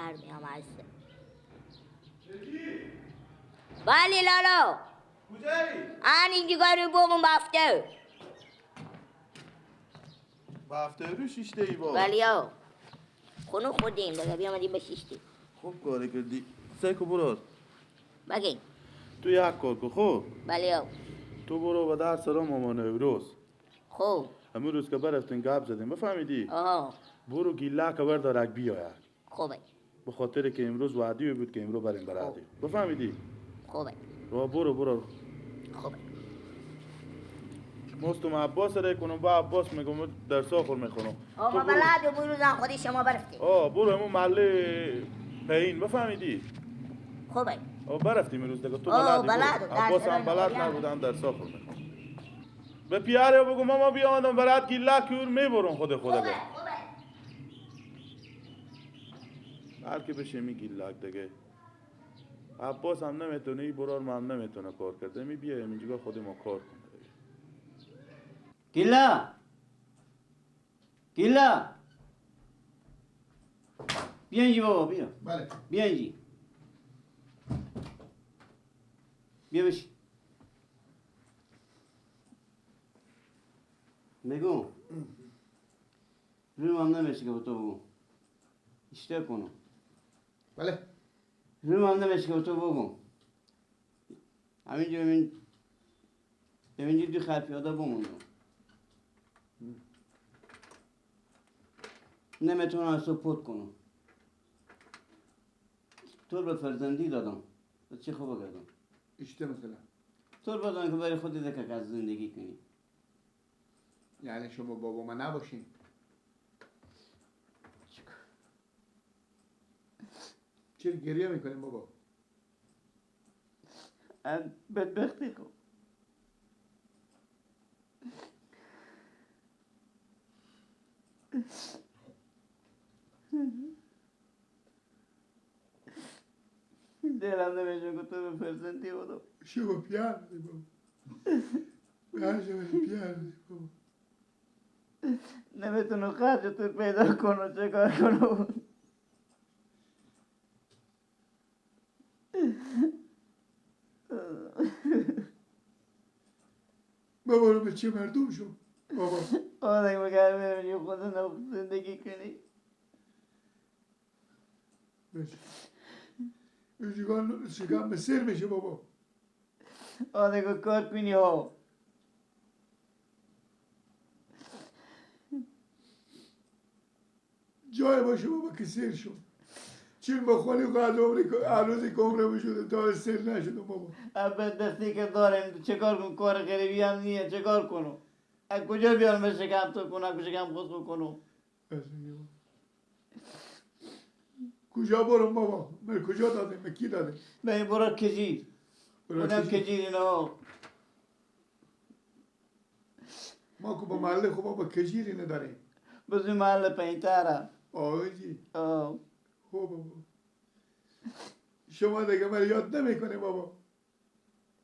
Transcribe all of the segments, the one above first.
برمیام از بله لالا. کجایی؟ آن اینجا رو بومون بافته. بافته رو شیشته ای با. بله یا. خونو خوردیم دیگه بیامدیم به شیشتی. خوب کاری کردی. سیکو برو. بگی. تو یک کار کن خوب. بله یا. تو برو به در سرا مامان امروز. خوب. امروز که برفتین گپ زدیم بفهمیدی؟ آها. برو گیله که بردارک بیاید. خوبه. به خاطر که امروز وعدی بود که امروز بریم برادی. بفهمیدی؟ خوبه. برو برو. خوبه. مستم عباس را کنم با عباس میگم درس آخر میخونم. آه ما بلد و برو زن خودی شما برفتی. آه برو همون محله پایین بفهمیدی؟ خوبه. آه برفتیم امروز دیگه تو بلدی. بلد. عباس هم بلد نبودم درس آخر میخونم. به پیاره بگو ماما بیامدم برات گیله کور میبرم خود خود. خوبه خوبه. هر که بشه می گیلک دیگه. عباس هم نمیتونه ای برار ما هم نمیتونه کار کرده می بیایم اینجا خود ما کار کنه دیگه. گیلا گیلا بیا اینجا بابا بیا. بله بیا اینجا بیا بشی. میگم روم هم نمیشه که با تو بگم اشتر کنم. بله روم هم نمیشه که با تو بگم. همینجا ببین ببین دو خر پیاده بموندم. نمیتونم از تو پت کنم. تو به فرزندی دادم. چه خوب کردم. اشته مثلا تو بدن که برای خودت که از زندگی کنی. یعنی شما بابا من نباشین؟ چرا گریه میکنیم بابا؟ من بدبختی خوب. دلم نمیشه که تو به فرزندی بودم. شما پیار بابا. شما پیار بابا. نمیتونم خرج تو پیدا کنم چه کار کنم؟ بابا رو به چه مردم شو بابا؟ آره مگر میرم خود زندگی کنی؟ شکم به سر میشه بابا. آره که کار کنی ها. جای باشه بابا که سر شو. چون با خالی قد عمری عروضی کمره بشده تا سر نشده بابا. بدبختی که داریم چه کار کنم؟ کار غریبی هم نیه چه کار کنم؟ از کجا بیارم به شکم تو کنم شکم خود کنم؟ کجا برم بابا؟ من کجا دادیم؟ من کی دادیم؟ من برو کجیر. اونم کجیر اینا. ما که با محله خب بابا کجیری نداریم. بزرگ محله پایین‌تره. آه جی. آه. خب بابا. شما دیگه من یاد نمیکنه بابا.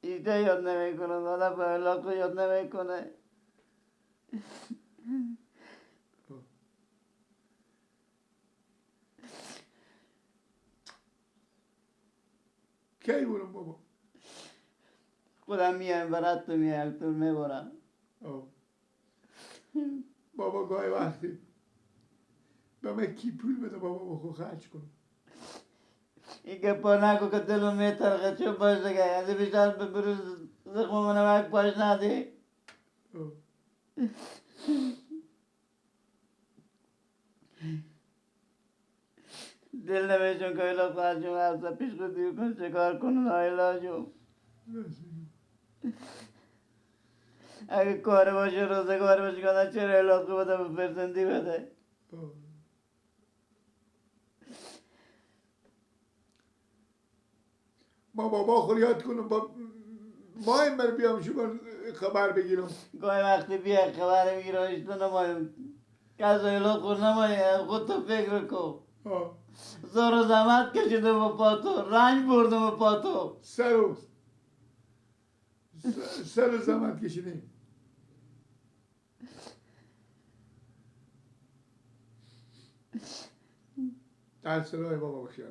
ایده یاد نمیکنه، آدم به علاقه یاد نمیکنه. کی برم بابا؟ خودم میایم برات تو میایم تو میبرم. بابا گاهی وقتی به من کی پول بده بابا بخو خرج کنم. این گپا نگو که دلم میترخه چون باش دیگه از بیشتر به بروز زخم منم یک باش ندی. دل نمیشون که ایلا خواهد از پیش خود دیو کن چه کار کنن آیلا جون. اگه کار باشه روزگار باشه کنن چرا ایلا خوب بده به فرزندی بده. ما بابا خود یاد کنم با ما این بر بیام شما خبر بگیرم. گاهی وقتی بیا خبر بگیرم ایشتو نمایم کس ایلا خود نمایم خود تو فکر کن. زور و زحمت کشیدم با پاتو رنج بردم با پاتو سر زحمت کشیدیم. در سرای بابا بخیر.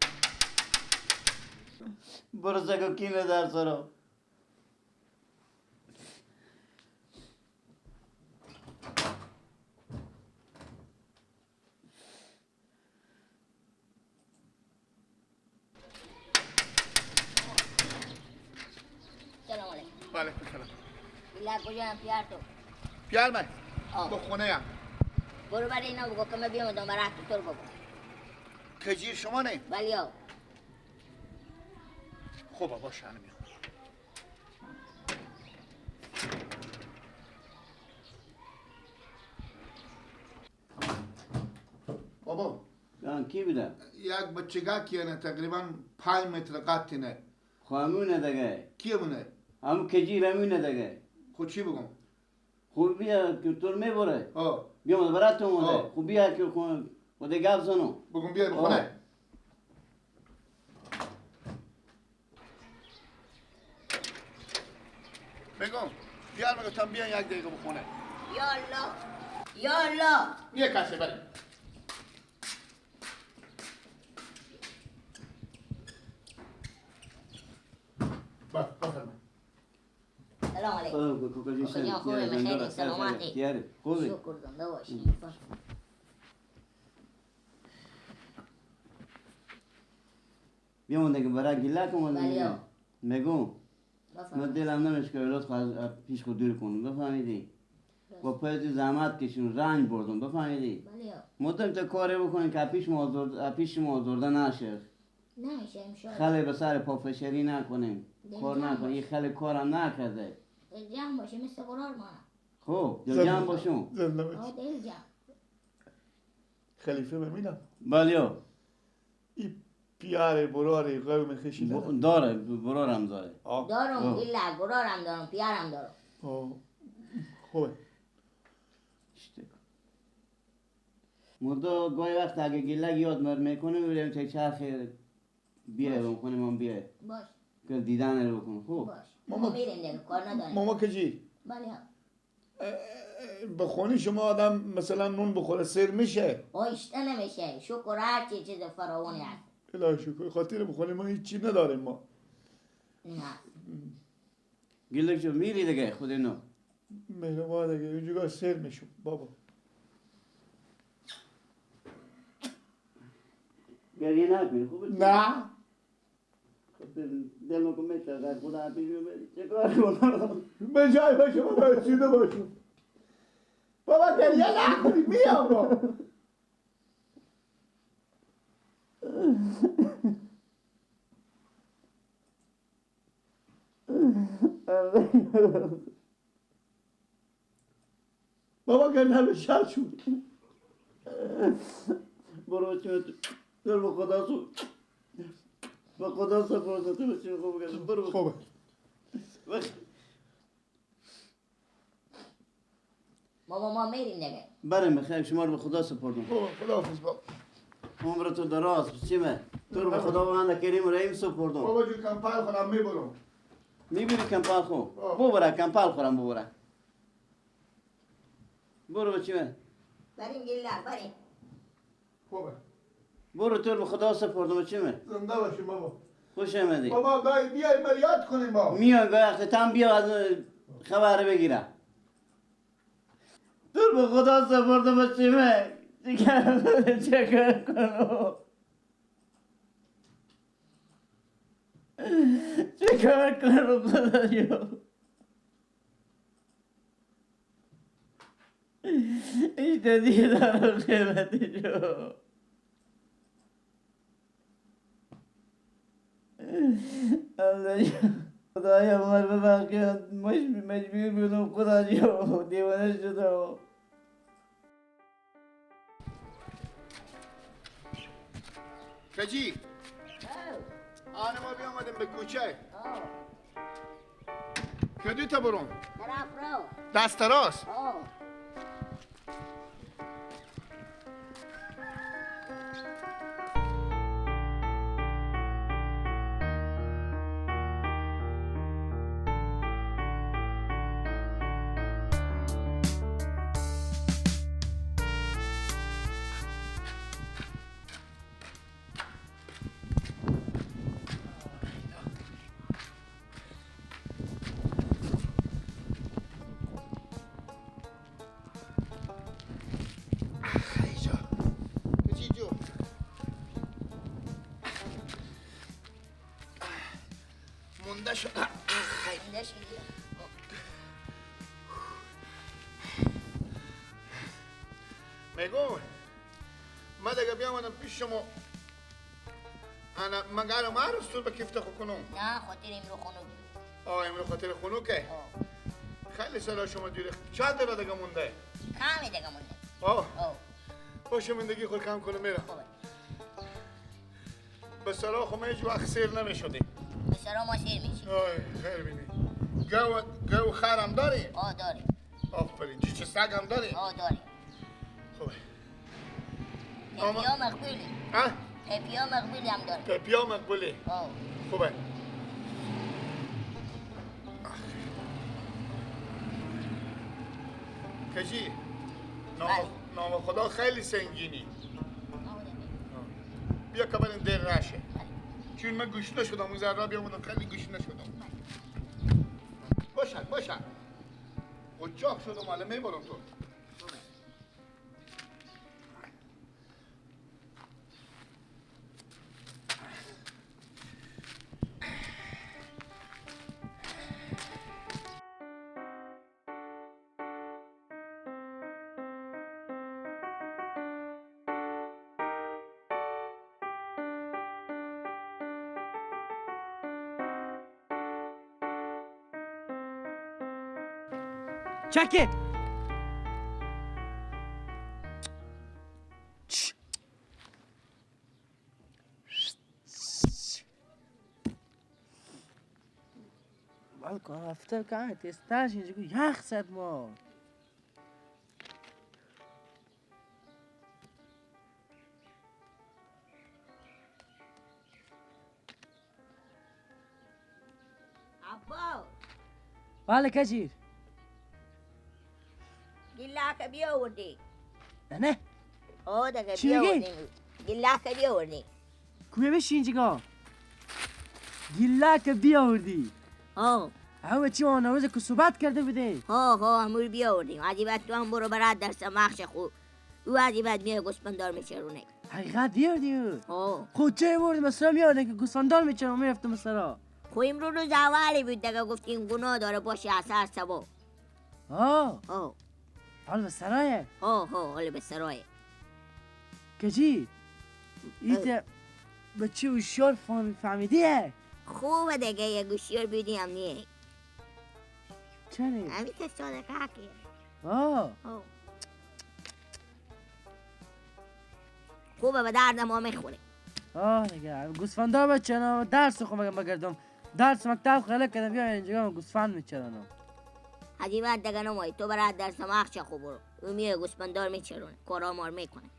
برو سگو کینه در سرا. سلام علیکم. وعلیکم سلام. بیلا کجا پیار تو؟ پیار من با خونه ام. برو برای اینا بگو که من بیام برات تو بگو. کجیر شما نه؟ بله. خب باشه الان میام. بابا کی بوده؟ یک بچگاه کیه نه تقریبا 5 متر قد نه. خامونه دیگه. کیه مونه؟ هم کجیر همونه دیگه. خب چی بگم؟ خوب بیا که تو میبره. بیام برات اومده. خوب بیا که خود گپ زنو. بگم بیا بخونه. بگم بیار میگم بیا یک دقیقه بخونه. یا الله یا الله. یه کاسه بله. بفرمایید. سلام علیکم. کجا خوبه؟ خیلی سلامتی. خوبی؟ شکر زنده باشی. بیام دیگه برای گله کنم. میگم من دلم نمیشه که اولاد خود پیش خود دور کنم، بفهمیدی؟ با پای زحمت کشیدم، رنج بردم، بفهمیدی؟ مدام تا کاری بکنیم که پیش ما آزرده نشه. نشه انشالله. خیلی به سر پافشاری نکنیم، کار نکنیم، این خیلی کارم نکرده. دل جمع باشه مثل قرار مانم. خب دل جمع باشون. زنده باشی. دل جمع. خلیفه ببینم. بله. این پیاره براره قوم خشی داره. داره، برارم داره. دارم ایلا برارم دارم، پیارم دارم. خوبه. مردا گاهی وقت اگه گلگ یاد مر میکنه میبریم چه چرخ بیه بکنه من بیه. باش. که دیدن رو بکنه. خوب. باش. ما میریم دیگه کار نداریم. ماما کجی؟ بله. به خونی شما آدم مثلا نون بخوره سیر میشه؟ آیشته نمیشه. شکر هر چی چیز فراوانی هست. الهی شکر. خاطر بخونی ما هیچی نداریم ما. نه. گلگ جو میری دیگه خود اینو. مهربان دیگه اینجوری سیر میشم بابا. گریه نکنی خوبه؟ نه. دلم که میترسد خدا پیش میبری چه کار کنم؟ به جای باشه بابا چیده باشم. بابا گریه نکنی میام بابا. بابا گریه به شر شد. برو چه برو به خدا سو به خدا سپرده تو بچه خوب گرد برو خوبه. بابا ما میریم دیگه. بریم بخیر شما رو به خدا سپردم. خداحافظ بابا. عمرتون دراز چیمه؟ تو رو به خداوند کریم و رحیم سپردم. بابا جون کمپل خورم میبرم. میبری کمپل خو؟ ببره کمپل خورم ببره. برو بچیمه. بریم گله بریم. خوبه. برو تو رو به خدا سپردم چیمه؟ زنده باشی بابا. خوش آمدی. بابا گاهی بیای ما یاد کنیم بابا. میای گاهی وقت تام بیا از خبر بگیرم. تو رو به خدا سپردم چیمه؟ چیکار کنم؟ چیکار کنم خدایا؟ ایش دیگه دارم قیمتی جو. الله خدایا مر ببخشید مجبور بودم خدایا دیوانه شدم. کجی؟ آن ما بیامدیم به کوچه. کدی تا برون؟ طرف رو. دست راست. مونده شد. مونده شدی. میگم من دیگه بیامدم پیش شما. انا مگر ما رو به کیفت خو کنم؟ نه خاطر امرو خنوک. آه امرو خاطر خنوکه؟ خیلی سالا شما دیره. چند دقیقه دیگه مونده؟ کمی دیگه مونده. آه باشه مندگی خود کم کنم میرم. به سرا خو هیچ وقت سیر نمیشدی. به سرا ما سیر میشیم. آه خیر بینی. گو خرم داری؟ آه داری. آفرین. چه سگ هم داری؟ آه داری. خوبه. پپیا مقبولی. ها؟ پپیا مقبولی هم داری. پپیا مقبولی. آه خوبه. کجی؟ نام خدا خیلی سنگینی. بیا که بریم دیر نشه. چون من گوش نشدم اون ذره بیامدم خیلی گوش نشدم. باشد باشد. قچاق شدم الان میبرم تو. چکه بالکن هفته که تستاش اینجا یخ زد ما. عباس. بله کجیر. گلاک بیاوردی. نه. آه دیگه بیاوردیم. گلاک بیاوردی. کوی بشین اینجا. گلاک بیاوردی. آه. همه چی آن روز که صحبت کرده بودی. ها ها همون بیاوردیم. عجیبت تو هم برو برات درس مخش خو. او عجیبت میای گوسفندار میچرونه. حقیقت بیاوردی. آه. خب چه بردی مثلا میاوردی که گوسفندار میچرونه میرفتم مثلا. خب امروز روز اولی بود دیگه گفتیم گناه داره باشه اثر سبا. آه. آه. حال به سرایه؟ ها ها حال به سرایه. کجی؟ ایت بچه هوشیار فهمیدیه؟ خوبه دیگه یه هوشیار بودی هم نیه. چرا؟ همین که ساده که آه خوبه به درد ما میخوره. آه دیگه گوسفندار بچه درس خو مگم بگردم درس مکتب خیلی کردم بیا اینجا گوسفند میچرانم. عجیبت دیگه نمایی تو برات درس مخش خوب برو. او میای گوسفندار میچرونه کارا مار میکنه.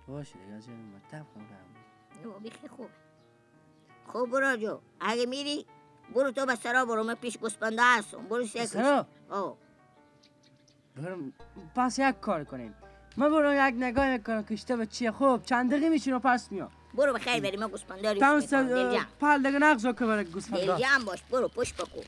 باشه دیگه از مکتب خوندم. نه بیخی خوبه. خوب برو جو اگه میری برو تو به سرا برو من پیش گوسفندا هستم برو سه سرا؟ آه برم پس یک کار کنیم من برم یک نگاه میکنم کشته به چیه. خوب چند دقیقه میشینم پس میام. برو بخیر بری من گوسفندا رو میکنم. دلجم پل دیگه نقض که برای گوسفندا. دلجم باش برو پشت بکن.